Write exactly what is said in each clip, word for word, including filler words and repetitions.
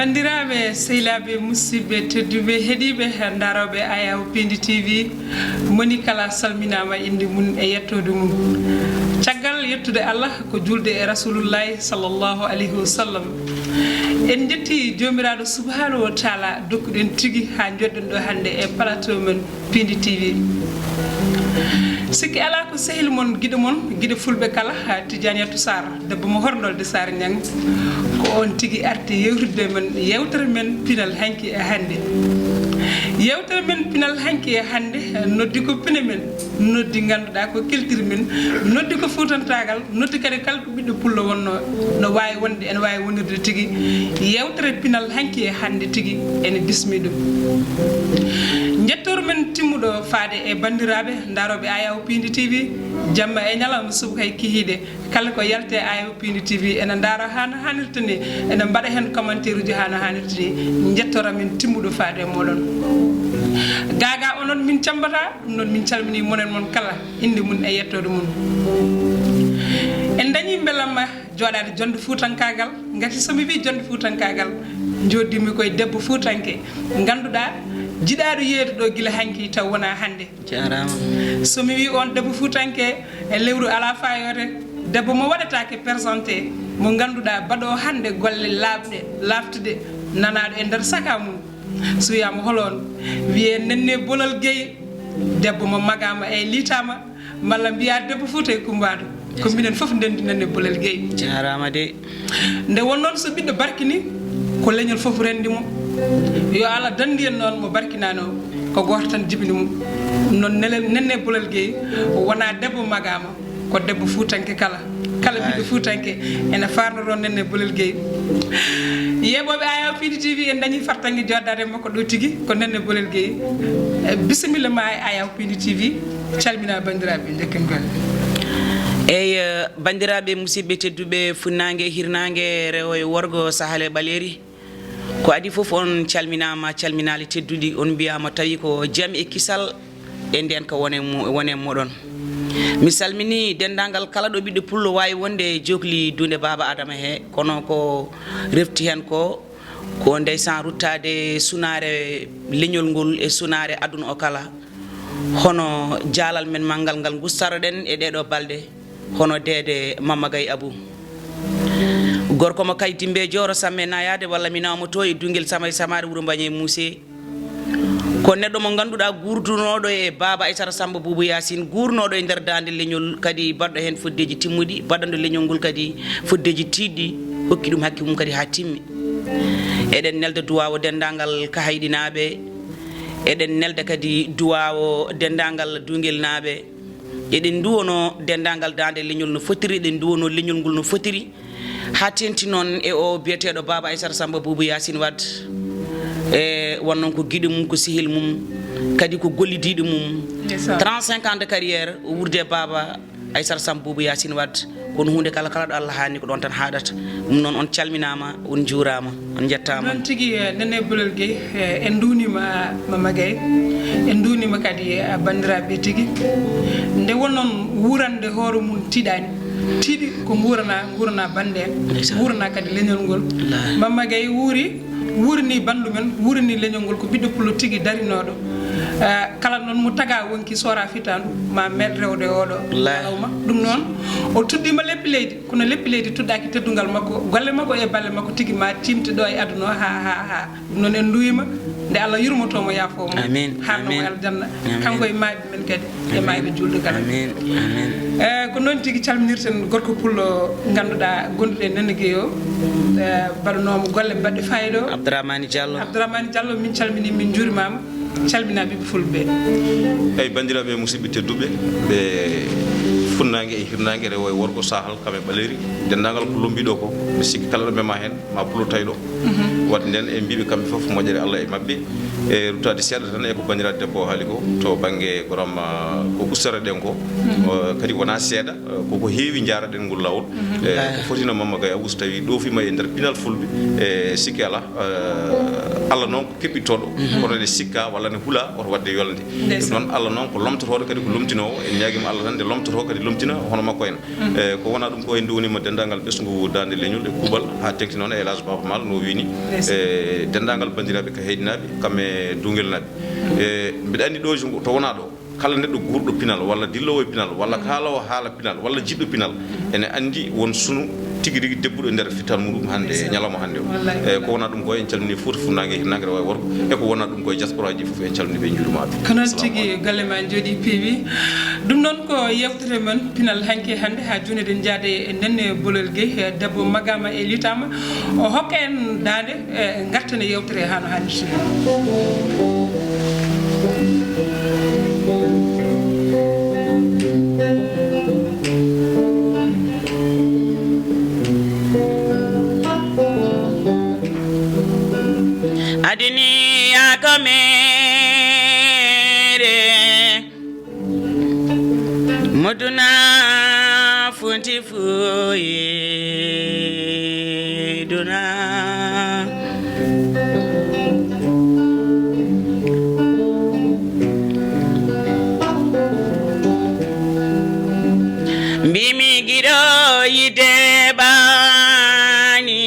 Banndiraaɓe, sehilaaɓe, musidɓe tedduɓe, heɗiiɓe, ndarooɓe Ayaw Pindi T V, moni kala salminaama innde mum e yettoode mum. Caggal yettude Allah, ko juulde e Rasulullahi sallallahu alayhi wa sallam. En njetti Joomiraaɗo subhanahu wa taala, dokkuɗen tigi haa njoɗɗen ɗo hannde e plateau men Pindi T V. Sikki alaa ko sehil mon, giɗo mon, giɗo fulɓe kala, haa Tidianiatou Sarr, debbo mo Horndolde Sarr Niang. Ko on tigi arti yewtidde men yewtere men pinal hanki e hannde. Yewtere men pinal hanki e hannde noddi ko pine men, noddi ngannduɗaa ko culture men, noddi ko fuutantaagal, noddi kadi kala ko ɓiɗɗo pullo wonno, no waawi wonde, ene waawi wonirde tigi. Yewtere pinal hanki e hannde tigi ene bismi ɗum. Njettoor men timmuɗo faade e banndiraaɓe ndarooɓe Ayaw Pindi T V, jamma e ñalawma, subaka e kihiiɗe, kala ko yalte Ayaw Pindi T V, ene ndaara haa no haanirta ni, ene mbaɗa heen commentaire uji haa no haanirta ni. Njettoor amen timmuɗo faade e mooɗon. Gaagaa onon min cammbata, ɗum noon min calminii monen mon kala, innde mum e yettoode mum. En dañii mbelamma jooɗaade jonnde fuutankaagal, ngati so mi wii jonnde fuutankaagal, njooɗdiimi koye debbo fuutanke, ngannduɗaa, jiɗaaɗo yeeyde ɗo gila hanki taw wonaa hannde. Jaaraama. So mi wii on debbo fuutanke e lewru alaa faayoore, debbo mo waɗataake présenté, mo ngannduɗaa baɗo hannde golle laaɓɗe, laaɓtude, nanaaɗo e nder saka mum. So wiyaama hol on? Wiyee Nenne Bolol Gueye, debbo mo magaama e liitaama, mballa mbiyaa debbo Fuuta e Kummbaɗo. Ko minen fof ndenndi Nenne Bolol Gueye. Jaaraama de. Nde won noon so ɓiɗɗo barkini, ko leñol fof renndi mo. Yo Allah danndu en noon mo barkinaano, ko gooto tan jibini mo. Ɗum noon Nele-, Nenne Bolol Gueye wonaa debbo magaama, ko debbo fuutanke kala. Kala ɓiɗɗo fuutanke ene faarnoroo Nenne Bolol Gueye. Yeeɓooɓe Ayaw Pindi T V, en dañii fartaŋŋe jooɗdaade e makko ɗo tigi, ko Nenne Bolol Gueye. Eh, bisimilla ma e Ayaw Pindi T V, calmina banndiraaɓe, njokken golle. Eey, eh, banndiraaɓe, musidɓe tedduɓe, funnaange, hirnaange, rewo e worgo, sahal e ɓaleeri, ko adii fof on calminaama, calminaali tedduɗi, on mbiyaama tawi ko jam e kisal e ndeenka wone mo-, wone moɗon. Mi salminii denndaangal kala ɗo ɓiɗɗo pullo waawi wonde e jookli duunde Baaba Adama he, kono ko refti heen ko, ko ndeysaan ruttaade sunaare leñol ngol e sunaare aduna o kala. Hono jaalal men manngal ngal ngustaroɗen e ɗeeɗoo balɗe, hono deede Mamma Gaye Abou. Gorko mo Kay Dimbe Jooro Samme Nayaade walla mi nawa mo to e Dungel Samay Samaare Wuro Mbañe Muuse. Ko neɗɗo mo ngannduɗaa guurdunooɗo e Baaba Aysata Sammba Buubu Yaasin, guurnooɗo e nder daande leñol, kadi baɗɗo heen foddeeji timmuɗi, baɗanɗo leñol ngol kadi foddeeji tiiɗɗi, hokki ɗum hakke mum kadi haa timmi. Eɗen nelda duwaawo denndaangal Kahayɗinaaɓe, eɗen nelda kadi duwaawo denndaangal Duungelnaaɓe, eɗen nduwonoo denndaangal daande leñol no fotiri, eɗen nduwonoo leñol ngol no fotiri, haa teeŋti noon e o biyeteeɗo Baaba Aysata Sammba Buubu Yaasin Wad. E won noon ko giɗo mum, ko sehil mum, kadi ko gollidiiɗo mum. Ndeysaan. Trente-cinq ans de carrière, o wuurdi e Baaba Aysata Sammba Buubu Yaasin Wad. Kono huunde kala, kala ɗo Allah haani, ko ɗoon tan haaɗata. Ɗum noon, on calminaama, on njuuraama, on njettaama. Noon tigi, eh, Nene Bolol Gueye, eh, en nduwniima Mamma Gaye, en nduwniima kadi, eh, banndiraaɓe tigi. Nde won noon wuurande hoore mum tiiɗaani, tiiɗi ko nguurana, nguurana bannde en, ndeysaan, nguurana kadi leñol ngol. Wallaahi. Mamma Gaye wuuri, wuurini banndu men, wuurini leñol ngol, ko ɓiɗɗo pullo tigi darinooɗo. Eh, kala noon mo taga wonki soora fitaandu, ma meeɗ rewde oɗo. Wallaahi. Ñalawma. Ɗum noon, o tuɗɗiima leppi leydi, kono leppi leydi tuɗɗaaki teddungal makko, golle makko e balle makko tigi ma tiimte ɗo e aduna o, haa, haa, haa. Ɗum noon en nduwiima, nde Allah yurmoto mo, yaafo mo. Amiin, haa no amiin, aljanna. Amiin. Kanko e maayɓe men kadi, e, amiin, maayɓe juulɓe kala. Amiin, amiin. Eh, ko noon tigi calminirten gorko pullo ngannduɗaa gonɗo e Nene Gueye o, eh, mbaɗanoomo golle mbaɗɗe faayiida o. Abdourahmane Diallo. Abdourahmane Diallo, min calminii, min njuurimaama. Calminaa ɓiɓɓe fulɓe. Eyi, banndiraaɓe, musidɓe tedduɓe, ɓe funnaange e hirnaange, rewo e worgo, sahal kam e ɓaleeri, denndaangal ko lombii ɗo ko, mi sikki kala ɗo mema heen, ma pullo tawi ɗo. Mhm. Waɗde ndeen, en mbiiɓe kamɓe fof moƴƴere Allah e maɓɓe. E ruttaade seeɗa tan e ko banndiraaɗo debbo o haali ko, to bannge goram, ah, ko ustara ɗen ko, mhm, o, kadi wonaa seeɗa, eh, koko heewi njaaraɗen ngol laawol. Mhm. Eh, ko fotino Mamma Gaye Abou so tawii ɗoofiima e nder pinal fulɓe, e sikki alaa, eh, Allah noon keɓɓittooɗo, mhm, kono ene sikka walla ene hula oto waɗde yolnde. Ndeysaan. Ɗum noon, Allah noon ko lomtotooɗo, kadi ko lomtinoowo. En ñaagiima Allah tan nde lomtotoo, kadi Lomtina hono makko en. E ko wona ɗum ko en nduwonima denndaangal ɓesngu Daande Leñol e kuuɓal, haa teŋti noon e El Hadj Baba Maal no wiini. E denndaangal banndiraaɓe ka heɗinaaɓe, kam e Duungelnaaɓe. E mbiɗa anndi ɗo, to wonaa ɗo, kala neɗɗo guurɗo pinal, walla dilloowo e pinal, walla kaaloowo haala pinal, walla jiɗɗo pinal, ene anndi won sunu tigi rigi debbuɗo e nder fittal muɗum hannde, e ñalawma hannde o. E ko wona ɗum ko, en calmini Fuuta Fuɗnaange, hirnaange, rewo e worgo, e ko wona ɗum ko e diaspora ji fof, en calmini ɓe, en njuuriima ɓe. Ko noon tigi, galle ma jooɗi, peewi. Ɗum noon ko yewtere men pinal hanki hannde, haa jooni eɗen njaada e nden e Bolel Gueye, e debbo Magama e Litama, o hokka en daande, e ngarten e yewtere haa no haanirta ni. Aduniya ko meere, moduna funti fuyi duna. Mbimi giɗo yide bani.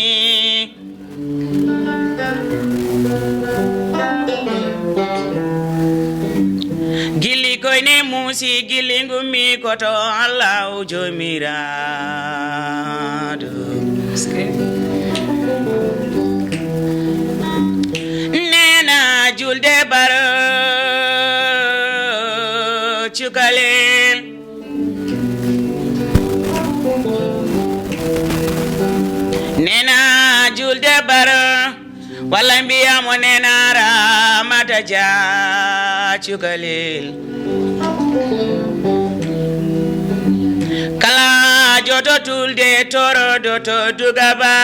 Gilli koyne muusi, gilli ngummi ko to Allahu Joomiraaɗo. Neena julde baro cukalel. Neena julde baro, walla mbiya mo Neena Ramata Dia cukalel. Kala joto tulde torodo to dugaba.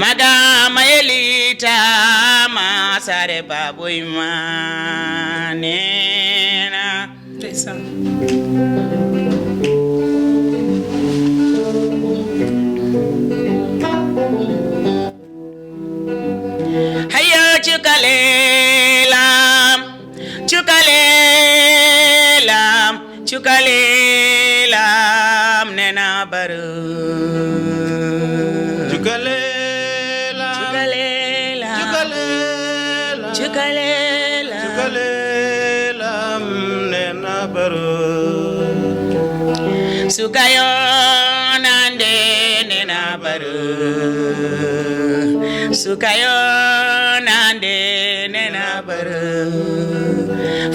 Magama e Litama sare baboy ma Neena. Ndeysaan. Hayo cukalelam, cukalelam, cukalelam, Neena baro. Cukalel. Cukalel. Cukalel. Cukalel. Cukalel am Neena baro. Sukayo nande Neena baro. Sukayo nande Neena baro.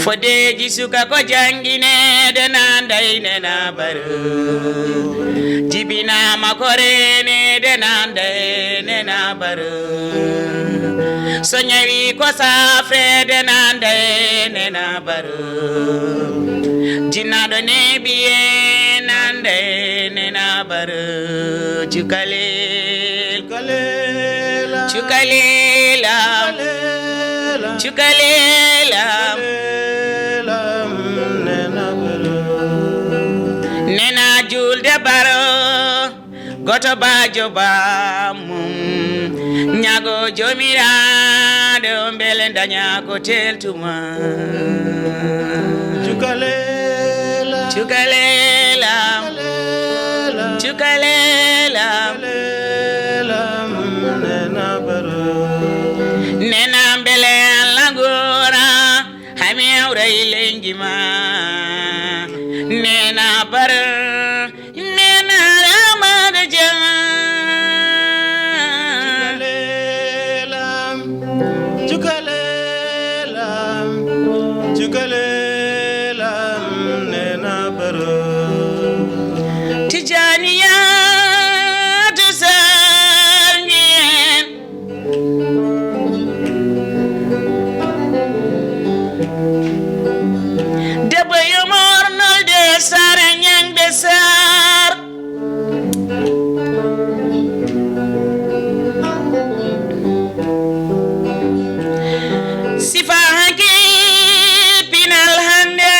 Fodeji suka ko janginede nanday Neena baro. Jibinama ko renede nanday Neena baro. So ñawi ko safrede nanday Neena baro. Jinnaɗo nebiye nanday Neena baro. Cukalel. Cukalel. Cukalel. Cukalel. Cukalel. Cukalel. Cukalel. Neena baro. Neena julde baro. Goto baajo baamum. Ñaago Joomiraaɗo mbele daña ko teltuma. Cukalel. Cukalel. Cukalel. Cukalel. Neena baro. Neena mbele Alla goora, hami awra e lengi ma. Neena baro. Neena Ramata Dia. Cukalel am, cukalel am, cukalel am, Neena baro. Tijaaniyatu Saar ngiyen. Debbo yo moornolde Saar, ñaŋde Saar. Sifa hanki pinal hannde.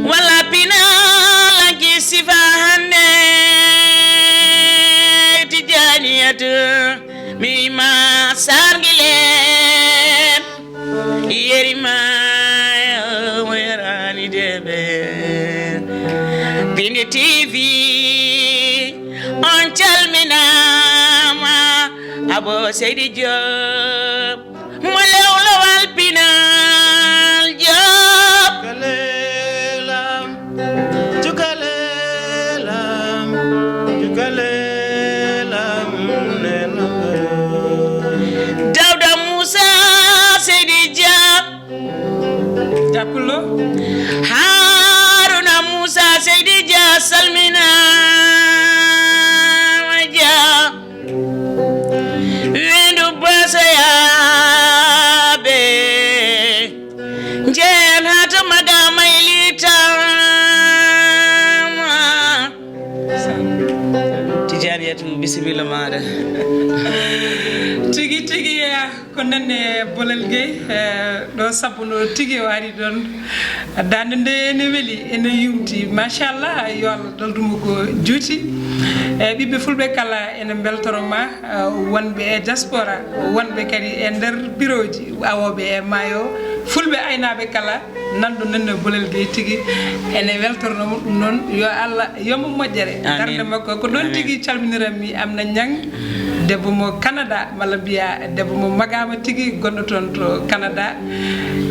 Walla pinal hanki sifa hannde. Tijaaniyatu, mi ma sargilen. Yeri ma, o yerani debe. T V, on calminaama. Abo Seydi Diop, mo lewlowal pinal Diop. Jukaleelam, jukaleelam, jukaleelam, nena. Dawda Moussa Seydi Diop. Jappulo. Haruna Moussa Seydi Dia salminaama Dia. Weendu Basoyaaɓe. Njeyan haa to Maga Maylitaama. Tijaaniyatu, bisimilla maaɗa. Tigi, tigi, ya. Ko nenne Bolel Gueye, eh, ɗo sabbuno tigi o ari ɗon. Daande nde ene weli, ene yumti. Machallah, yo Allah daldumo ko juuti. Eh, ɓiɓɓe fulɓe kala ene mbeltoro ma, eh, wonɓe e diaspora, wonɓe kadi e nder birooji, awooɓe e maayo. Fulɓe aynaaɓe kala, nanɗo nenne Bolel Gueye tigi, ene weltornoo mo. Ɗum noon, yo Allah, yo mo moƴƴere. Amin. Darnde makko. Ko ɗoon tigi calminiranmi Amna Niang, debbo mo Canada, malla mbiya debbo mo Magama tigi, gonɗo toon to Canada.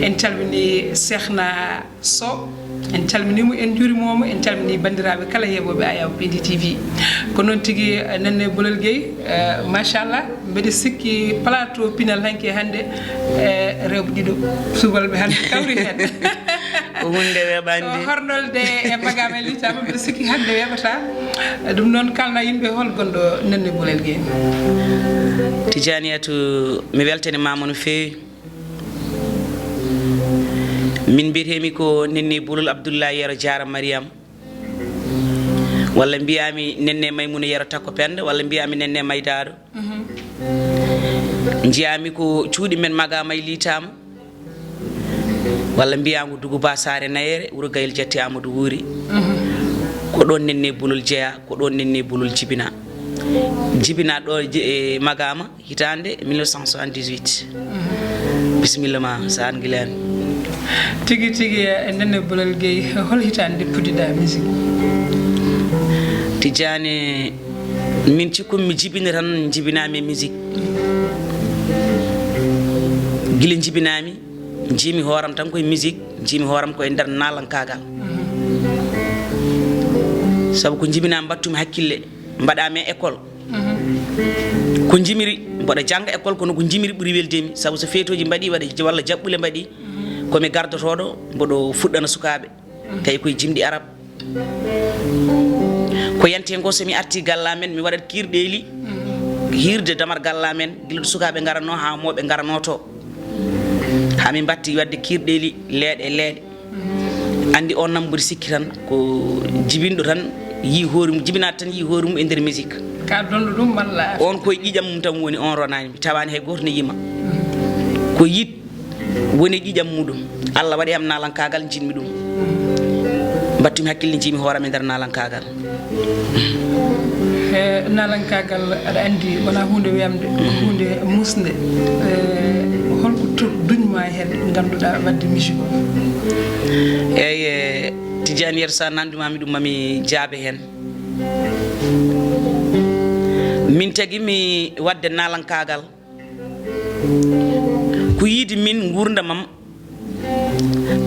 En calmini Cheikhna Sow, en calmini mo, en njuurima mo, en calmini banndiraaɓe kala heɓooɓe Ayaw Pindi T V. Ko noon tigi, eh, nenne Bolel Gueye, eh, machallah, mbeɗa sikki plateau pinal hanki hannde, eh, rewɓe ɗiɗo subalɓe hannde kawri heen. Ko huunde weeɓaande. Ko hornolde e Magama Maylitaama, mbeɗa sikki hannde weeɓata. Ɗum noon, kalna yimɓe hol gonɗo nenne Bolel Gueye. Tijaaniyatu, mi weltaniima ma no feewi. Min mbiyetee-mi ko nenne Bolel Abdullahi Yero Jaara Mariyam. Walla mbiyaa-mi nenne Maymuna Yero Takko Penda, walla mbiyaa-mi nenne Maydaaɗo. Njiyaa-mi ko cuuɗi men Magama Maylitaama, walla mbiyaa ngu Dugu Ba Saare Nayeere, wuro Gayel Jatti Amadou Wuuri. Ko ɗoon nenne Bolel jeyaa, ko ɗoon nenne Bolel jibinaa. Jibinaa ɗo je-, e Magama, hitaande mille neuf cent soixante-dix-huit. Bisimilla ma, Saan Gilaani. Tigi, tigi, e nenne Bolel Gueye, hol hitaande puɗɗiɗaa musique? Tijaani, min cikkumi mi jibini tan, jibinaami e musique. Gila jibinaami, njiimi hooram tan koye musique, njiimi hooram koye nder naalankaagal. Sabu ko jibinaami, mbattumi hakkille, mbaɗaami e école. Ko jimiri, mboɗo jannga école, kono ko jimiri ɓuri weldemi, sabu so feetooji mbaɗi, waɗa, walla jaɓɓule mbaɗi, ko mi gardotooɗo, mboɗo fuɗɗana sukaaɓe, tawi koye jimɗi arab. Ko yanti hen ko, so mi arti galla men, mi waɗat kiirɗeeli, hiirde damar galla men, gila ɗo sukaaɓe ngaranno haa mawɓe ngaranno to. Haa min mbatti waɗde kiirɗeeli, leeɗe, leeɗe. Anndi on nam mboɗo sikki tan ko jibinɗo tan, yii hoore mum, jibinaade tan yii hoore mum e nder musique. Ka donɗo ɗum malla? On koye ƴiiƴam mum tan woni, on ronaani mi, tawaani hay gooto ne yima. Ko yiɗ woni e ƴiiƴam muɗum. Allah waɗi am naalankaagal, njiɗmi ɗum. Mbattumi hakkille, njiimi hooram e nder naalankaagal. E naalankaagal, aɗa anndi, wonaa huunde weemde, ko huunde muusnde. E, holko to-, duñmaa heen, ngannduɗaa, waɗde musique o? Eey, e, Tijaani Yero, so a nanndii ma mi ɗum, ma mi jaabe heen. Min tagi mi waɗde naalankaagal. Ko yiide min nguurndam am,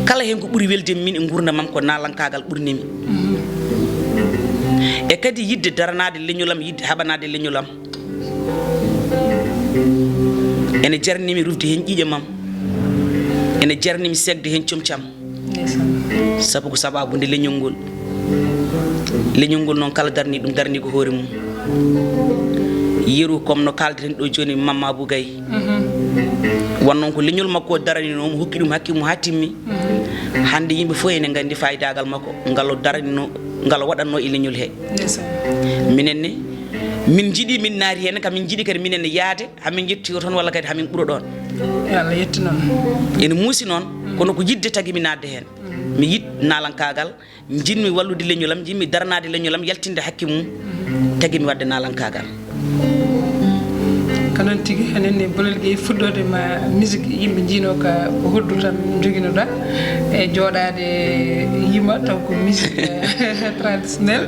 kala heen ko ɓuri weldemi min e nguurndam am, ko naalankaagal ɓurnimi. E kadi yiɗde daranaade leñol am, yiɗde haɓanaade leñol am. Ene jarnimi rufde heen ƴiiƴam am. Ene jarnimi seekde heen comci am. Ndeysaan. Sabu ko sabaabu nde leñol ngol. Leñol ngol noon, kala darni ɗum, darni ko hoore mum. Yeru, comme no kaaldirten ɗo jooni, Mamma Abou Gaye. Mhm. Won noon ko leñol makko o daranino, omo hokki ɗum hakke mum haa timmi. Mhm. Hannde yimɓe fof ene nganndi faayidagal makko, ngal o daranino, ngal o waɗatno e leñol he. Ndeysaan. Minen ne, min njiɗi, min naati heen, kam min njiɗi kadi minen ne yaade, hamin yetti o toon walla kadi hamin ɓura ɗoon. Yo Allah yettu noon. Ene muusi noon, kono ko yiɗde tagi mi naatde heen. Mi yiɗ naalankaagal, njiɗmi wallude leñol am, njiɗmi daranaade leñol am, yaltinde hakke mum, tagi mi waɗde naalankaagal. Kono Noon tigi, enen ne Bolel Gueye, fuɗɗoode ma musique, yimɓe njiinoo ka ko hoddu tan njoginoɗaa e jooɗaade yima taw ko musique, eh, traditionnel.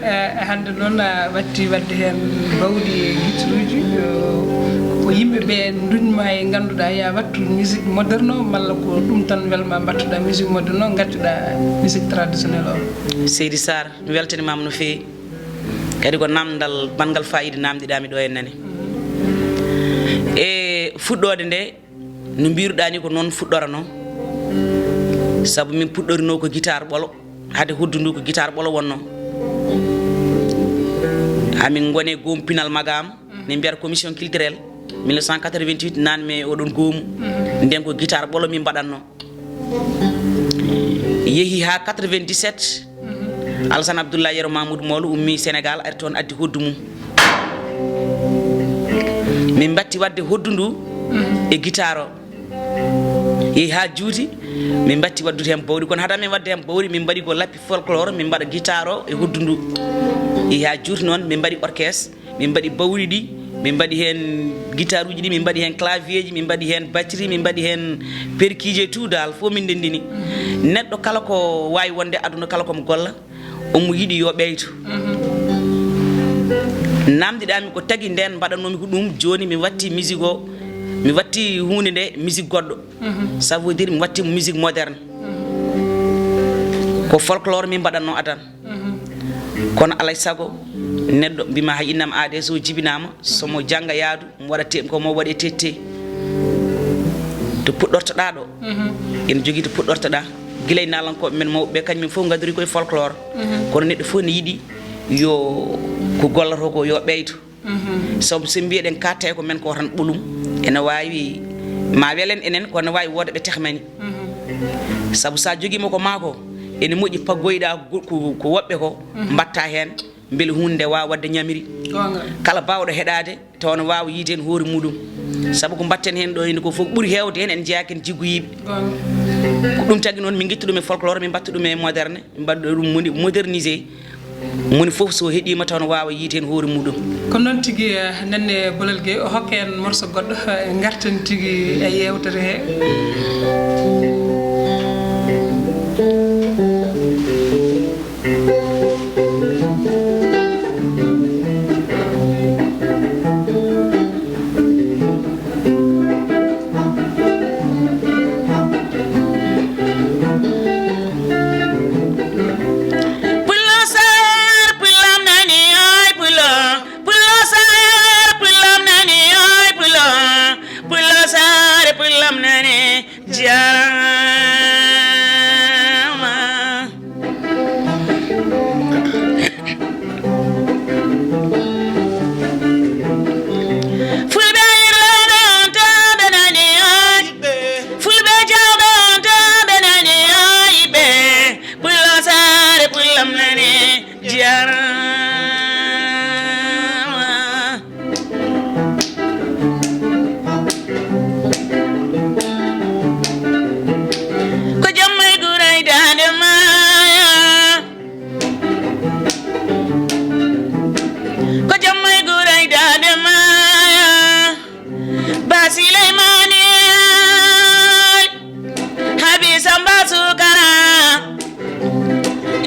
Eh, hannde noon a watti waɗde heen bawɗi e guitaruuji, eh, ko yimɓe ɓe nduñma e ngannduɗaa ya wattu musique moderne o, malla ko ɗum tan welma mbattuɗaa musique moderne o, ngaccuɗaa musique traditionnel o? Seydi Sarr, mi weltanimaama no feewi. Kadi ko namdal banngal faayiida namdiɗaa mi ɗo en nani. E fuɗɗoode nde, no mbiruɗaa ni ko noon fuɗɗoranoo. Sabu min puɗɗorinoo ko guitare ɓolo, hade hoddu ndu ko guitare ɓolo wonno. Amin ngone goomu pinal Magaama, min mbiyata commission culturelle, mille neuf cent quatre-vingt-huit, naan mi oɗon goomu. Nden ko guitare ɓolo min mbaɗatno. Yehi haa quatre-vingt-dix-sept, Alassane Abdoulaye Yero Mamoudou Mawlo ummi Sénégal, ari toon, addi hoddu mum. Min mbatti waɗde hoddu ndu e guitare o. Yehi haa juuti, min mbatti waɗdude heen bawɗi. Kono hade amin waɗde heen bawɗi, min mbaɗi ko lappi folklore, min mbaɗa guitare o e hoddu ndu. Yehi haa juuti noon, min mbaɗi orchestre. Min mbaɗi bawɗi ɗi, min mbaɗi heen guitaruuji ɗi, min mbaɗi heen clavierji, min mbaɗi heen batterie, min mbaɗi heen percussionnel, tout dal, fof min ndenndini. Neɗɗo kala ko waawi wonde aduna, kala ko mo golla, omo yiɗi yo ɓeydo. Namdiɗaa mi ko tagi ndeen mbaɗatnoomi ko ɗum, jooni mi watti musique o, mi watti huunde nde musique goɗɗo. Ça veut dire mi watti musique moderne. Ko folklore min mbaɗatnoo adan. Kono alay sago neɗɗo mbima hay innam aade so jibinaama, somo jannga yaadu, mo waɗa te-, ko mo waɗe tette. To puɗɗortoɗaa ɗo, ene jogii to puɗɗortoɗaa. Gila e naalankooɓe men mawɓe ɓe, kañum en fof ngadori koye folklore. Kono neɗɗo fof ne yiɗi yo ko gollotoo ko yo ɓeydo. Sabu so mbiyeɗen katte ko men ko tan ɓolum, ene waawi ma welen enen, kono ne waawi wooda ɓe tehmani. Sabu sa jogiima ko maa ko, ene moƴƴi paggoyɗaa ko, ko, ko woɓɓe ko mbatta heen, mbele huunde nde waawa waɗde ñamiri. Goonga. Kala baawɗo heɗaade taw ne waawa yiide heen hoore muɗum. Sabu ko mbatten heen ɗo ene ko fof ɓuri heewde heen en jeyaa ken jiggoyiiɓe. Goonga. Ko ɗum tagi noon min ngitta ɗum e folklore, min mbatta ɗum e moderne, min mbaɗa ɗum moni-, modernisé. Moni fof so heɗiima taw ne waawa yiide heen hoore muɗum. Ko noon tigi, eh, nenne Bolel Gueye, o hokka en morso goɗɗo, eh, ngarten tigi e yeewtere he. Pullo Saar, pullam nani, ay pullo. Pullo Saar, pullam nani, ay pullo. Pullo Saar, pullam nani, jaaraama. Fulɓe yirlooɓe on tan ɓe nani, ay. Fulɓe jawɓe on tan ɓe nani, ay ɓe. Pullo Saare, pullam nani, jaaraama. Ko jammay guray daande maaya. Ko jammay guray daande maaya. Ba Sileymani, Habi Samba Sukara.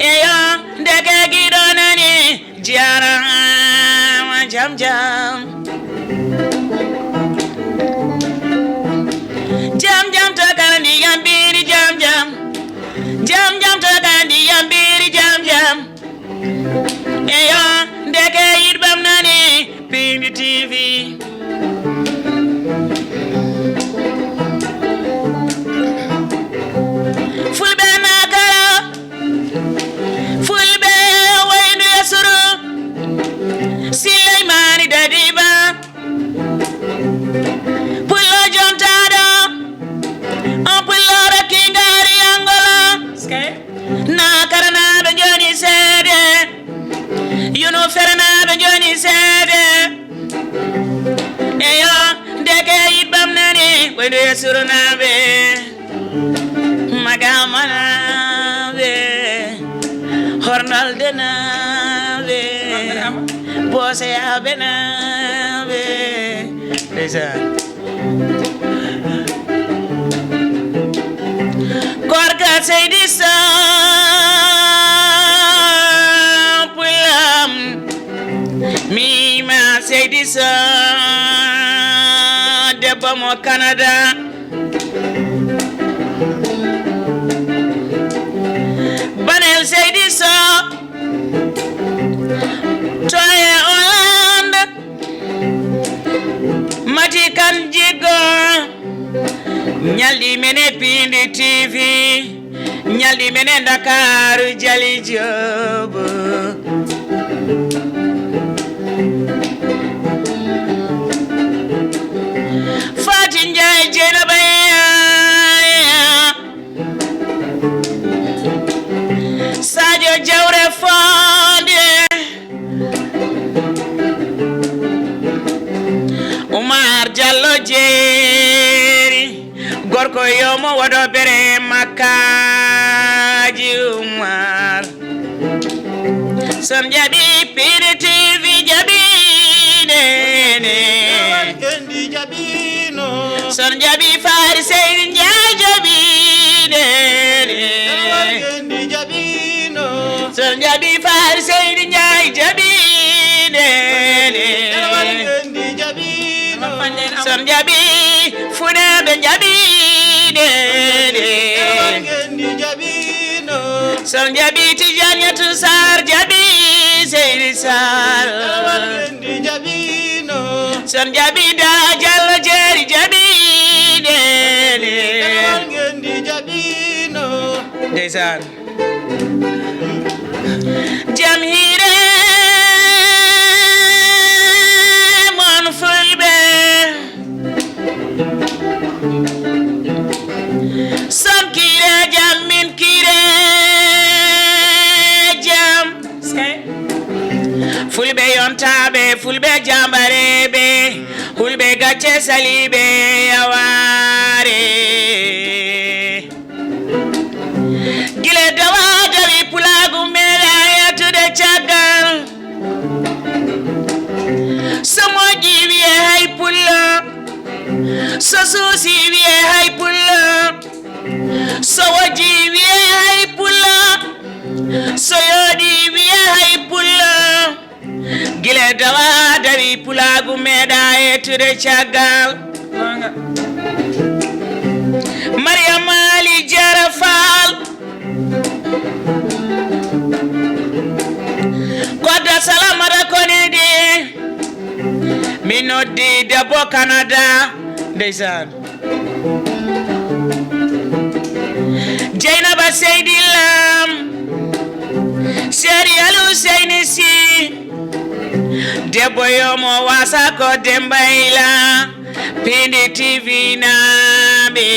Eyo, ndeke giɗo nani, jaaraama jam jam. Jam jam to kala ndiyam biri jam jam. Jam jam to kala ndiyam biri jam jam. Eyo, ndeke yiɗɓam nani, Pindi T V. Fulɓe nakara, fulɓe waynu e suru, Sileymani Dadiba. Pullo jontaɗo, on pullo rokki ngari Angola. Nakaranaɓe joni seede, yono feranaɓe joni seede. Eyo, ndeke yiɗɓam nani, wayno e surunaɓe. Magamanaɓe, Hornalde naɓe, Boseyaɓe naɓe. Ndeysaan. Koor ga Seydi Sow pulam, mi ma Seydi Sow debbo mo Canada. Banel Seydi Sow to e Hollande. Mati Kan Jigo, ñalɗi men e Pindi T V, ñalɗi men e Ndakaaru, Jali Joob. Fati Njaay, Jeynaba Yaaya, Sadio Jawre Fonde. Umar Jallo Jeeri, gorko yo mo waɗo bere makkaaji Umar. Son jaɓi Pindi T V jaɓi nene. Kendi jaɓino. Son jaɓi Faari Seydi Njaay jaɓi nene. Kendi jaɓino. Son jaɓi Faari Seydi Njaay jaɓi nene. Kendi jaɓino. Son jaɓi Fuɗaaɓe jaɓi nene. Kendi jaɓino. Son jaɓi Tijjaniyatu Saar jaɓi Seydi Saar. Kendi jaɓino. Son jaɓi Da Jallo Jeeri jaɓi nene. Kendi jaɓino. Ndeysaan. Jam hiire mon Fulɓe. Son kiire jam, min kiire jam. Fulɓe yontaaɓe, Fulɓe jambareeɓe, Fulɓe gacce saliiɓe yawaare. Gila dawa dawi pulaagu meeɗa yettude caggal. So moƴƴi wiye hay pullo. So suusi wiye hay pullo. So wojji wiye hay pullo. So yooɗi wiye hay pullo. Gila dawa dawi pulaagu meeɗa yettude caggal. Goonga. Mariama Ali Jara Faal. Kodda Salamata Konidi. Mi noddi debbo Canada. Ndeysaan. Jeynaba Seydi Lam, Seydi Al Huseyni Si, debbo yo mo wasa ko Demba Ila, Pindi T V naaɓe.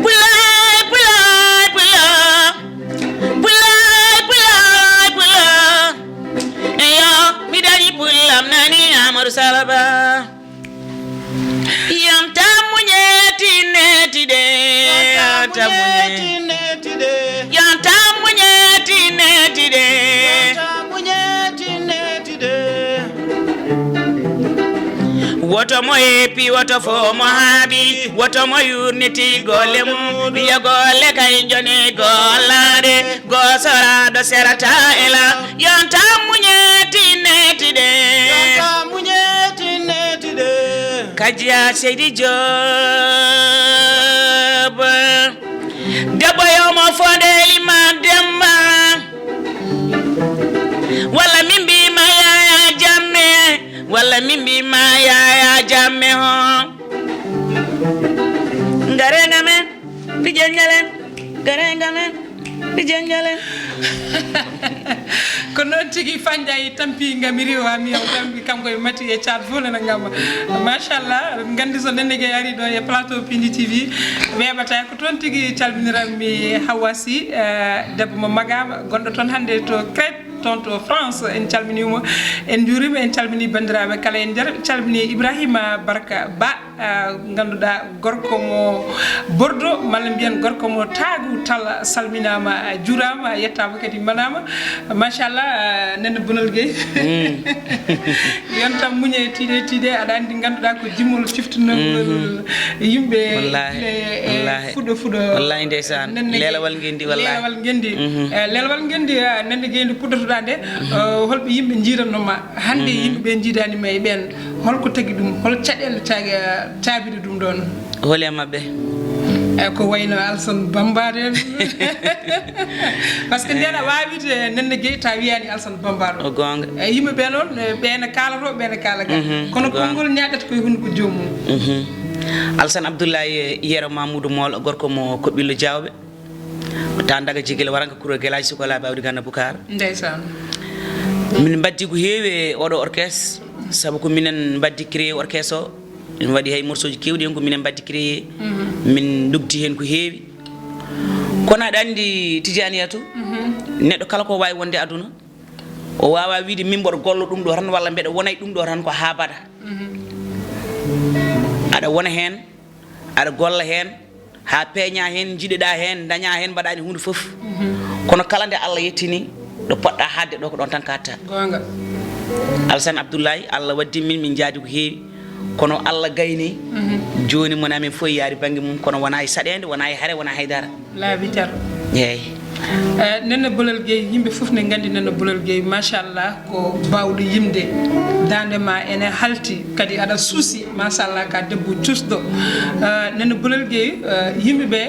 Pulaar, pulaar, pulaar. Pulaar, pulaar, pulaar. Eyo, mi dañi pullam nani Amadou Salaba. Yam tammuñe tinne tide. Yam tammuñe tinne tide. Yam tammuñe tinne tide. Yam tammuñe tinne tide. Woto mo epi, woto fo mo haaɓi, woto mo yurniti golle mum, wiya golle kay joni gollaade, goosoraaɗo serata e la, yonta muñe tinne tide. Yonta muñe tinne tide. Kajiya Seydi Joop, debbo yo mo fonde liman Demba. Walla min mbima Yaya Jammeh, walla min mbima Yaya Jammeh ho. Ngarenga men, pijenjalen, ngarenga men, pijenjalen. Ko noon tigi, Fanjay tampi ngam riwa mi o tampi kanko e Mati e Thiat fof nana ngam. Machallah, eɗen nganndi so Nene Gueye ari ɗo e plateau Pindi T V, weeɓata. Ko toon tigi calminiranmi Hawa Sy, eh, debbo mo Magama, gonɗo toon hannde to Crète, toon to France. En calminii mo, en njuuriima, en calminii banndiraaɓe kala, en nder calminii Ibrahima Barka Ba. Ah, ngannduɗaa gorko mo Bordeaux, malla mbiyen gorko mo Taagu Talla, salminaama, a juuraama, a yettaama kadi manaama. Machallah, ah, Nenne Bolol Gueye. Mm. Yontam muñe tiiɗe tiiɗe, aɗa anndi ngannduɗaa ko jimol ciftinol yimɓe. Wallaahi, e, e wallaahi. Fuɗo fuɗo. Wallaahi ndeysaan. Nenne Gueye. Leelawal ngenndi, wallaahi. Leelawal ngenndi. Mhm. Eh, leelawal ngenndi, ah, Nenne Gueye nde puɗɗotoɗaa nde, eh, holɓe yimɓe njiiranno ma? Hannde yimɓe ɓe njiidaani ma e ɓeen. Holko tagi ɗum? Hol caɗeele ca-, caabiɗe ɗum ɗoon? Holi e maɓɓe? E ko wayno Alsan Bambaɗo en. Parce que ndeen a waawide Nenne Gueye ta wiyaani Alsan Bambaɗo. O goonga. E yimɓe ɓe noon, e ɓe ne kaalato, ɓe ne kaala ga. Mhm, kono o goonga. Konngol ñaaɗata koye hunuko joomum. Mhm. Alsan Abdoulaye Yero Mamoudou Moolo, gorko mo Koɓɓillo Diawɓe. Ta daga jigel waranka kuro gelaaji sukolaaɓe Awdi Ganna Boucar. Ndeysaan. Min mbaddi ko heewi e oɗo orchestre, sabu ko minen mbaddi créé orchestre o. Min waɗi hay morceau ji keewɗi heen ko minen mbaddi créé. Mhm. Min ndogti heen ko heewi. Kono aɗa anndi Tidianiatou, mhm, neɗɗo kala ko waawi wonde aduna, o waawaa wiide min mboɗo golla ɗum ɗo tan walla mbeɗa wona e ɗum ɗo tan ko haa baɗa. Mhm. Aɗa wona heen, aɗa golla heen, haa peeña heen, njiɗeɗaa heen, ndaña heen, mbaɗaani huunde fof. Mhm. Kono kala nde Allah yettini, ɗo poɗɗa haaɗde ɗo ko ɗoon tan kaatta. Goonga. Alsan Abdoulaye, Allah waddi min, min njaadi ko heewi. Kono Allah gayni, mhm, jooni mo amen fof yaari bannge mum, kono wonaa e saɗeende, wonaa e hare, wonaa hay dara. Laabi tar. Eeyi. Eh, Nenne Bolol Gueye, yimɓe fof ne nganndi Nenne Bolol Gueye, machallah, ko baawɗo yimde. Daande ma ene halti, kadi aɗa suusi, machallah, ka debbo cuusɗo. Eh, Nenne Bolol Gueye, eh, yimɓe ɓe,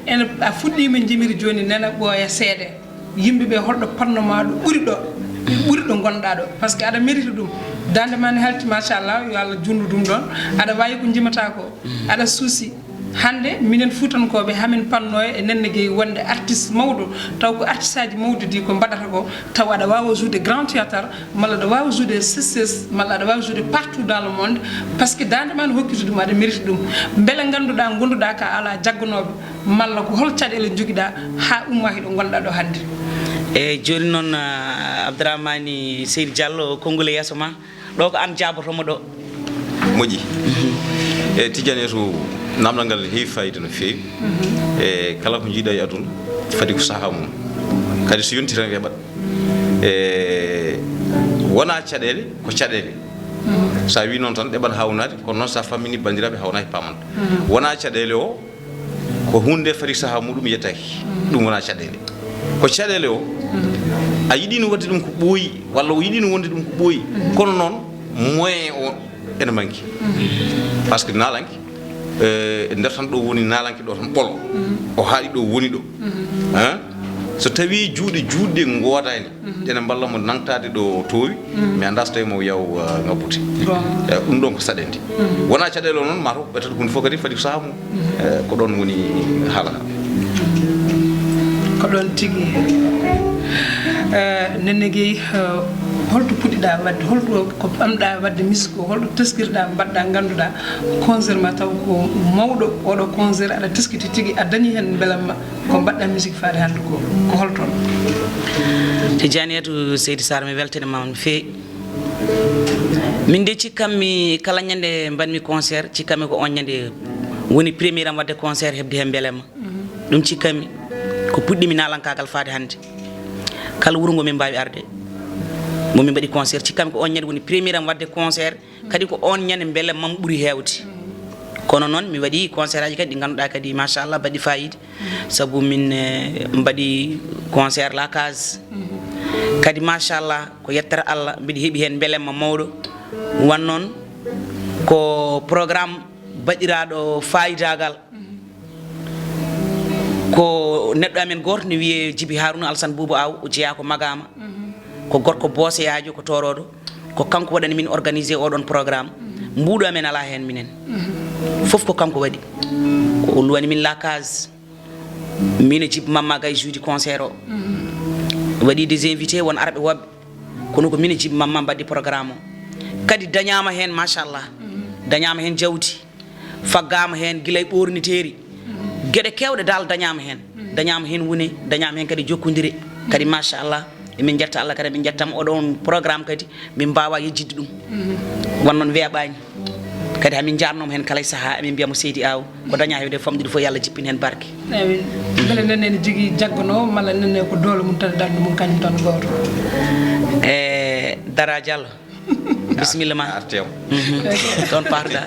ene, a fuɗɗiima njimiri jooni, nena ɓooya seeɗa. Yimɓe ɓe, holɗo panno ma ɗo ɓuri ɗo, ɓuri ɗo ngonɗaa ɗo? Parce que aɗa mérite ɗum. Daande ma ne halti, machallah, yo Allah juutnu ɗum ɗoon. Aɗa waawi ko njimata ko. Aɗa suusi. Hannde, minen Fuutankooɓe, hamin panno e Nenne Gueye wonde artiste mawɗo, taw ko artiste aji mawɗi ɗi ko mbaɗata ko, taw aɗa waawa jouer grand théâtre, malla aɗa waawa jouer C C S, malla aɗa waawa jouer partout dans le monde, parce que daande ma no hokkiti ɗum, aɗa mérite ɗum. Mbele ngannduɗaa, ngonduɗaa ka alaa jagganooɓe, malla ko hol caɗeele njogiɗaa haa ummaa hiɗo ngonɗaa ɗo hannde? Eeyi, jooni noon, ah, Abdourahmane Seydi Diallo, konngol e yeeso ma. Ɗo ko aan jaabotomo ɗo. Moƴƴi. E Tidiane to namdal ngal heewi fayida no feewi. E kala ko jiiɗa e aduna, fadi ko sahaa mum. Kadi so yonti tan weeɓat. E wona caɗeele, ko caɗeele. Sa wi noon tan ɗeɓat hawnaade, kono noon sa fammini banndiraaɓe hawnaaki paamanta. Wona caɗeele o, ko huunde fadi sahaa muɗum yettaaki. Ɗum wona caɗeele. Ko caɗeele o, a yiɗino waɗde ɗum ko ɓooyi, walla o yiɗino wonde ɗum ko ɓooyi. Kono noon, moyen o ene manki. Parce que naalanke, eh, e nder tan ɗo woni naalanke ɗo tan ɓolo. O haaɗi ɗo woni ɗo. Hein? So tawi juuɗe juutɗe ngoodaani, ene mballa mo nangtaade ɗo toowi, mi anndaa so tawi mo yaw, uh, ngabbude. Bon. Eh, ɗum ɗon ko saɗeende. Wona caɗeele o noon, mataw ɓettata huunde fof kadi fadi ko sahaa mum. Eh, ko ɗon woni haala ka. Ko ɗon tigi. Eh, Nenne Gueye, eh, holto puɗɗiɗaa waɗde, holto ko ɓamɗaa waɗde musique o, holto teskirɗaa, mbaɗɗaa, ngannduɗaa concert ma taw ko mawɗo oɗo concert, aɗa teskiti tigi, a dañi heen mbelamma? Ko mbaɗɗaa musique faade hannde ko, ko hol toon? Tidianiatou Seydi Sarr, mi weltaniima on feewi. Min de cikkanmi kala ñande mbaɗmi concert, cikkanmi ko on ñande woni premier am waɗde concert heɓde heen mbelamma. Ɗum cikkanmi ko puɗɗimi naalankaagal faade hannde. Kala wuro ngo min mbaawi arde, mo min mbaɗi concert, cikkanmi ko on ñande woni premier am waɗde concert. Kadi ko on ñande mbelamma am ɓuri heewde. Kono noon mi waɗi concert aji kadi ɗi ngannduɗaa kadi machallah mbaɗi fayida. Sabu min, eh, mbaɗi concert La Case. Kadi machallah ko yettere Allah mbiɗa heɓi heen mbelamma mawɗo. Wan noon ko programme baɗiraaɗo fayidaagal. Ko neɗɗo amen gooto ne wiyee Jibi Haruna Alsan Buubu Aw, o jeyaa ko Magaama. Ko gorko booseyaajo, ko toorooɗo. Ko kanko waɗani min organisé oɗon programme. Mbuuɗo amen alaa heen minen. Fof ko kanko waɗi. Ko o luwani min La Case. Min e Jibi Mamma Gay juuti concert o. Waɗi des invités, won arɓe woɓɓe. Kono ko min e Jibi Mamma mbaɗdi programme o. Kadi dañaama heen, machallah. Dañaama heen jawdi. Faggaama heen gila e ɓoorniteeri. Geɗe keewɗe dal dañaama heen. Dañaama heen wune, dañaama heen kadi jokkondire. Kadi machallah, emin njetta Allah kadi, emin njettama oɗon programme kadi, min mbaawa yejjitde ɗum. Wan noon weeɓaani. Kadi hamin jarnoma hen kala e saaha, emin mbiya mo Seydi Aw, ko daña hewde famɗude fof, yo Allah jippin hen barke. Emin mbele nenne ne jogii jagganoowo malla nenne ko doole mum tan e ɗanɗu mum kañum tan gooto? E Dara Diallo, bisimilla ma. Artem. Ɗon parɗa.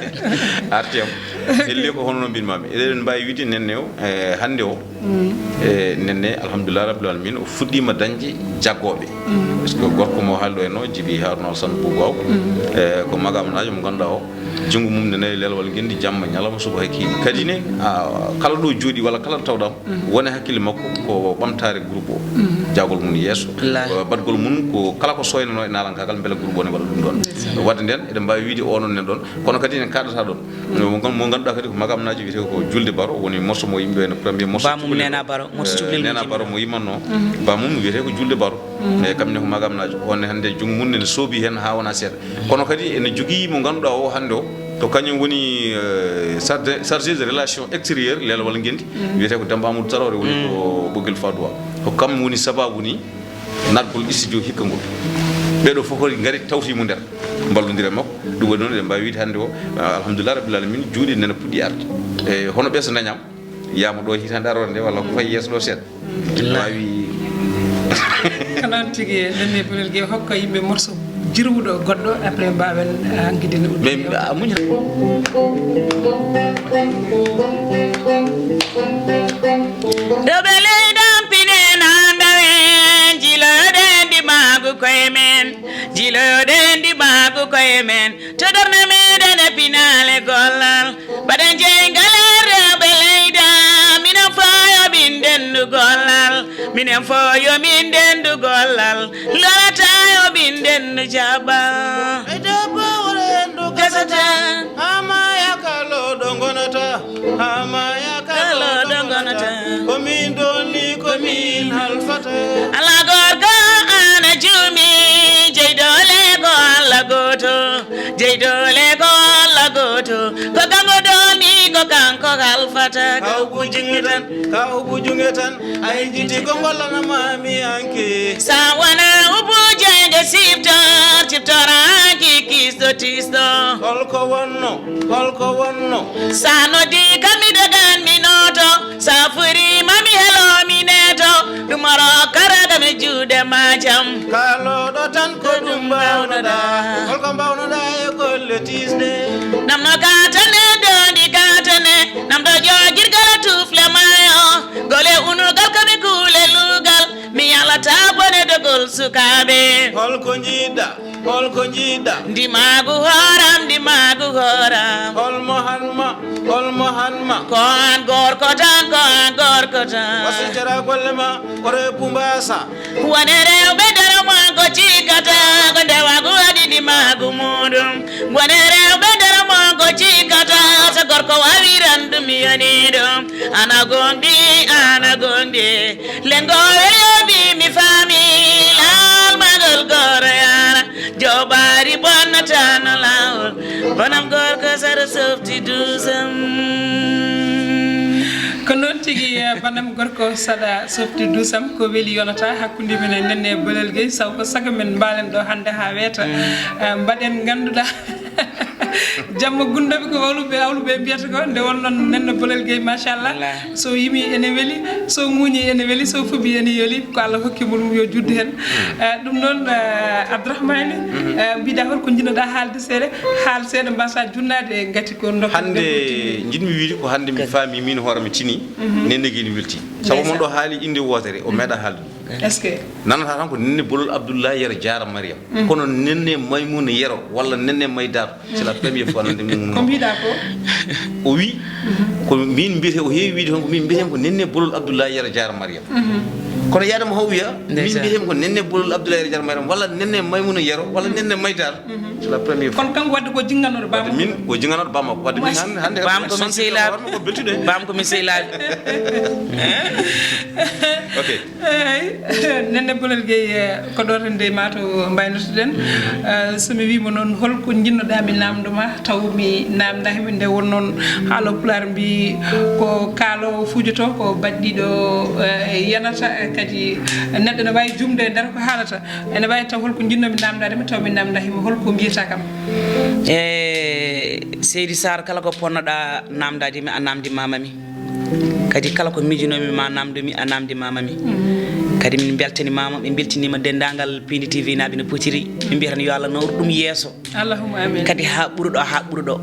Artem. Elli ko hono no mbinmami, eɗen mbawi wiide nenne o, e hannde o, e nenne, alhamdulillah rabbil alamin, o fuɗɗima dañde jaggoɓe. Parce que gorko mo haalɗo en o, Jibi Haruna San Bugaw, e ko magamnajo mo ganduɗa o, junngo mum ne nawi lelwal ngenndi jamma ñalawma suba hay kiiɗi. Kadi ne, a, kala ɗo jooɗi walla kala ɗo tawɗam, wone hakkille makko ko ɓamtaare groupe o, jaagol mum yeeso. Wallaahi. Baɗgol mum ko kala ko soynano e naalankaagal, mbele groupe o ne waɗa ɗum ɗon. Wadde nden, eɗen mbaawi wiide onon nen ɗon, kono kadi en kaɗata ɗon. Mo gan-, mo ngannduɗaa kadi ko magamnaajo wiyetee ko Julde Baro, woni morceau mo yimɓe no premier morceau. Bamum cukalel Nena o. Baro, morceau Eh, cukalel Nena Baro mo yimanno. Bamum wiyetee ko Julde Baro. E kam ne ko magamnaajo. On ne hannde junngo mum ne soobi heen haa wona seeɗa. Kono kadi ene jogii mo ngannduɗaa o hannde o, to kañum woni, eh, chargé, chargé de relation extérieure, lelwal ngenndi, wiyetee ko Demba Amadou Traoré, woni ko Ɓoggel Fadoua. Ko kam woni sababu ni naatgol studio hikka ngol. Ɓeeɗo fof kadi ngari tawti mo nder, mballondira e makko. Ɗum waɗi noon eɗen mbaawi wiide hannde o, ah, alhamdulillah rabbil alamin, juuɗe nena puɗɗi arde. E hono ɓe so dañaama, yiyama ɗo hitande arore nde walla ko fayi yeeso ɗo seeɗa. Wawi. Ko noon tigi, nenne Belel Gueye hokka yimɓe morceau jirwuɗo goɗɗo, après mbawen hankkidinde udde. Mais a muñata. Ɗo ɓe leyɗam pine nandawe, jiloɗe ndimaagu koye men, jiloɗe ndimaagu koye men, to darne meɗen e pinaale gollal. Mbaɗen jeyngal e rewɓe leydi am, minen fof yo min ndendu gollal, minen fof yo min ndendu gollal, lorata yo min ndendu jaɓɓal. E debbo wuro hendu gasata, haa maaya kala ɗo ngonata, haa maaya kala ɗo ngonata, ko min dolli, ko min halfata. Alaa gorko ana juumi, jeydoole ko Allah gooto. Jeydoole ko Allah gooto, ko kanko dolni, ko kanko halfata. Kaw Bujingi tan, kaw Bujingi tan, a yejjiti ko gollanamami hanki. Sa wona Ubu Jeyde siftor, siftor hanki kisto tisto. Holko wonno, holko wonno? Sa noddi kam mi dagan mi noto, sa furi ma mi helo mi neto, ɗum oro karaga mi juuɗe ma jam. Kaloɗo tan ko ɗum mbawnoɗa, holko mbawnoɗa e golle tisɗe? Namno katane, dondi katane, namdo jogirgal tufle mayo, gole unugal kami kule lugal, mi yalata bone dogol sukaɓe. Holko jiɗɗa, holko jiɗɗa? Ndimaagu hooram, ndimaagu hooram. Holmo hanma, holmo hanma? Ko an gorko tan, ko an gorko tan. Wasijara golle ma, kore bumbasa. Wone rewɓe nder mon ko cikkata, ko ndewagu waɗi ndimaagu muɗum. Wone rewɓe nder mon ko cikkata, so gorko wawi ranɗum yoni ɗum. Ana gomɗi, ana gomɗi. Lengo weyoɓi mi faami, laal magol goro yara. Jobaari bonnatano laawol, bonam gorko sara softi duusam. Ko noon tigi, eh, banam gorko saɗa softi duusam, ko weli yonata hakkunde men e nenne Bolel Gueye, saw ko sago men mbaalen ɗo hannde haa weeta. Eh, mbaɗen ngannduɗaa jamma gunndooɓe ko awluɓe, awluɓe mbiyata ko, nde won noon nenne Bolel Gueye, machallah. Wallaahi. So yimi ene weli, so ŋuuñi ene weli, so fuɓi ene yeli, ko Allah hokki mo ɗum yo juddu heen. Eh, ɗum noon, eh, Abdourahmane, eh, mbiɗa hol ko njiɗnoɗaa haalde seeɗa, haal seeɗa mbasa junnaade e ngati ko ndokkere. Hannde njiɗmi wiide ko hannde mi faami min hoore mi tini, nenne Gueye ne welti. Sabu mon ɗo haali innde wootere, o meeɗa haalde ɗum. Est-ce que? Nanata tan ko nenne Bolol Abdoulaye Yero Diarra Mariam. Kono nenne Maymouna Yero walla nenne Maydar. C'est la première fois nande mum. Ko mbiɗa ko? O wi, ko min mbiyete, o heewi wiide toon ko min mbiyeten ko nenne Bolol Abdoulaye Yero Diarra Mariam. Kono yaade mo haw wiya, min mbiyeten ko nenne Bolol Abdoulaye Yero Diarra Mariam, walla nenne Maymouna Yero, walla nenne Maydar. C'est la première fois. Kono kanko wadde ko jinnganoɗo bamum. Min ko jinnganoɗo bamum. Wadde min hannde, hannde bam ko min sehilaaɓe. Ko beltude. Bam ko min sehilaaɓe. Ok. Eeyi, nenne Bolel Gueye, eh, ko ɗo tan dey maa to mbaynotoɗen. Eh, so mi wii mo noon, hol ko njiɗnoɗaa mi naamndo ma, taw mi naamndaaki mi, nde won noon haalo Pulaar mbii, ko kaalo fuujoto, ko baɗɗiiɗo, eh, yanata, eh, kadi neɗɗo ne waawi juumde e nder ko haalata. Ene waawi taw hol ko njiɗnoo mi naamndaade ma, taw mi naamndaaki mo, hol ko mbiyata kam? E Seydi Sarr, kala ko ponnoɗaa namdaade mi, a namdi mama mi. Kadi kala ko miijinomi ma namdu mi, a namdi mama mi. Kadi min mbeltani mama, ɓe mbeltinima denndaangal Pindi T V naaɓe no potiri. Ɓe mbiyata yo Allah nawru ɗum yeeso. Allahumma amin. Kadi haa ɓuruɗo, haa ɓuruɗo.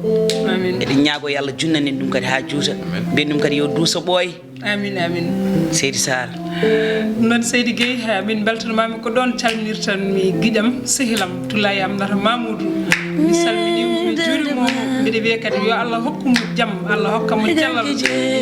Amin. Eɗen ñaago yo Allah junnanen ɗum kadi haa juuta. Mbiyen ɗum kadi yo duuso ɓooy. Amin, amin. Seydi Sarr. Ɗum noon Seydi Gueye, eh, min mbeltanamaami ko ɗoon calminirtan mi giƴam, sehilam, Tullaye Aminata Mamoudou. Mi salminii mo, mi juuriima mo, mbiɗa wiya kadi yo Allah hokku mo jam, Allah hokka mo cellal. Mi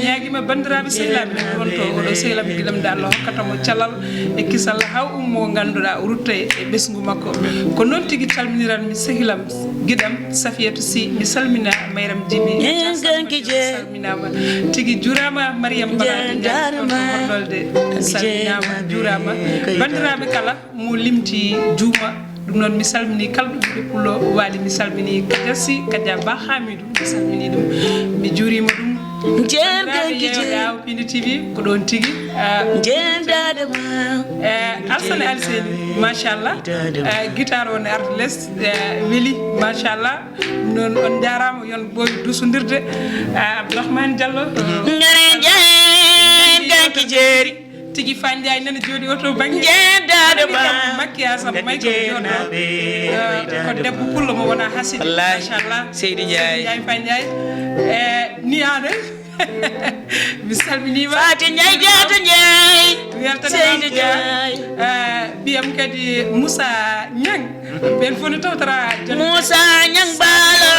ñaagiima banndiraaɓe sehilaaɓe men ɗoon to oɗo sehilam giɗam nde Allah hokkata mo cellal e kisal haa ummo ngannduɗaa o rutta e ɓesngu makko. Ko noon tigi calminiran mi sehilam giɗam Safiyatu Sy, mi salmina Mayram Jibi. Salminaama. Tigi juuraama Mariam Baraade Ndiaye, toon to Horɗolde. Salminaama, juuraama. Banndiraaɓe kala, mo limti juuma. Ɗum noon, mi salminii kala ɗo ɓiɗɗo pullo waali, mi salminii Kadia Sy, Kadia Ba Hamidou, mi salminii ɗum. Mi juuriima ɗum. Banndiraaɓe yeeyooɓe Awa Pindi T V, ko ɗoon tigi. Ah, Alsane Alseni, machallah. Ah, guitare o ne ardi les, ah, weli, machallah. Noon on njaaraama, yon ɓooy dusundirde. Ah, Abdourahmane Diallo. Ngare njeyen ganki jeeri. Tigi Fa Ndiaye nana jooɗi o to bannge. Njeyen daado ba. Maquillage am may ko jooɗo. Ah, ko debbo pullo mo wona hasidi. Wallahi. Machallah. Seydi Ndiaye. Seydi Ndiaye Fa Ndiaye. Eh, ni aɗa. Mi salminiima. Faati Ndiaye, Jaata Ndiaye. Weltanama. Seydi Ndiaye. Eh, ɓiyam kadi Moussa Niang. Ɓen fof no tawtara jonde. Moussa Niang Baalo.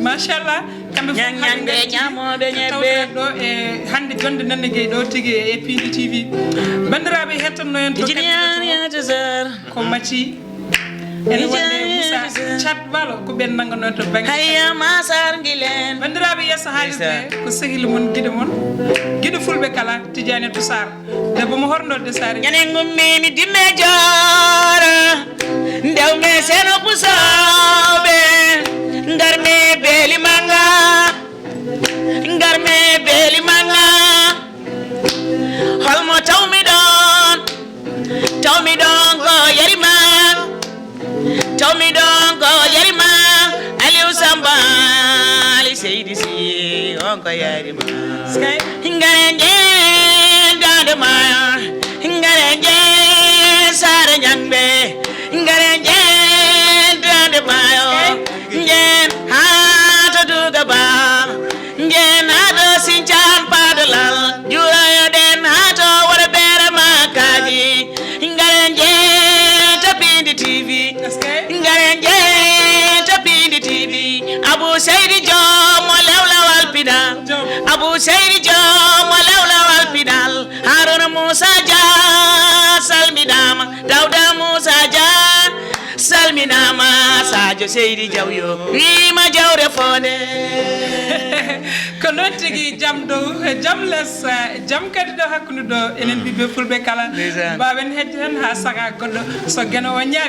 Machallah. Kamɓe fof Niang, Niang ɓe ñaamooɓe ñebbe. Tawtara ɗo e hannde jonde Nande Gueye ɗo tigi e Pindi T V. Banndiraaɓe hettanno en to Jiniyaar Yaata Sar. Ko Mathi. Ene wonde Moussa Thiat Walo ko ɓen nannganoo to bannge. Hayya ma Sar Ngilen. Banndiraaɓe yeeso haalirde ko sehil mon, giɗo mon, giɗo fulɓe kala, Tidiane Toussar. Debbo mo horndolde Sar. Ñande ngummi mi dimme jooro, ndewmi seno pusooɓe, ngarmi beeli manga, ngarmi beeli manga. Holmo tawmi ɗon? Tawmi ɗon ko Yarima. Tawmi ɗon ko Yarima. Aliou Samba Ali Seydi Sy, on ko Yarima. Ngare nje dande ma. Ngare nje Sare Ñangɓe. Ngare nje dande ma. Nje ha to Duga Ba. Njen ado sincan padalal, jurayo den hato wara bere makaji. Ngare nje to Pindi T V. Ngare nje to Pindi T V. Abu Seydi Joom mo lewlawal pinal. Abu Seydi Joom mo lewlawal pinal. Haruna Musa Dia salminama. Dawda Musa Dia salminama. Sadio Seydi Diawyo wima jawre fone. Ko noon tigi, jam dow, jam les, jam kadi ɗo hakkunde ɗo. Enen ɓiɓɓe fulɓe kala, ndeysaan, mbawen hedde hen ha saaha goɗɗo. So Geno o ñaami.